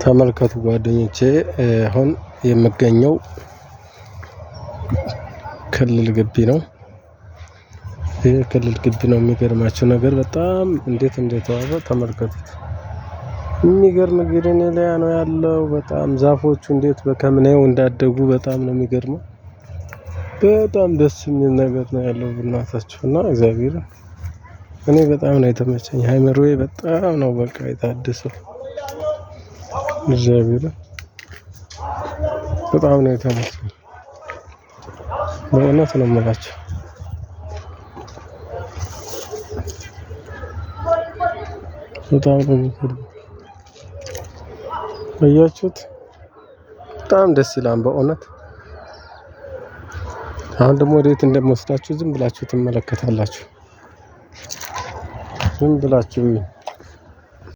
ተመልከቱ ጓደኞቼ፣ አሁን የምገኘው ክልል ግቢ ነው። ይህ ክልል ግቢ ነው። የሚገርማችሁ ነገር በጣም እንዴት እንደተዋበ ተመልከቱት። የሚገርም green area ነው ያለው። በጣም ዛፎቹ እንዴት በከምኔው እንዳደጉ በጣም ነው የሚገርመው። በጣም ደስ የሚል ነገር ነው ያለው እናታችሁ እና እግዚአብሔር እኔ በጣም ነው የተመቸኝ። አይምሮዬ በጣም ነው በቃ የታደሰው። እግዚአብሔር በጣም ነው የተመቸኝ። በእውነት ነው የምላችሁ። በጣም ነው የሚገርመው። አያችሁት? በጣም ደስ ይላል በእውነት። አሁን ደግሞ ወዴት እንደምወስዳችሁ ዝም ብላችሁ ትመለከታላችሁ። ዝም ብላችሁ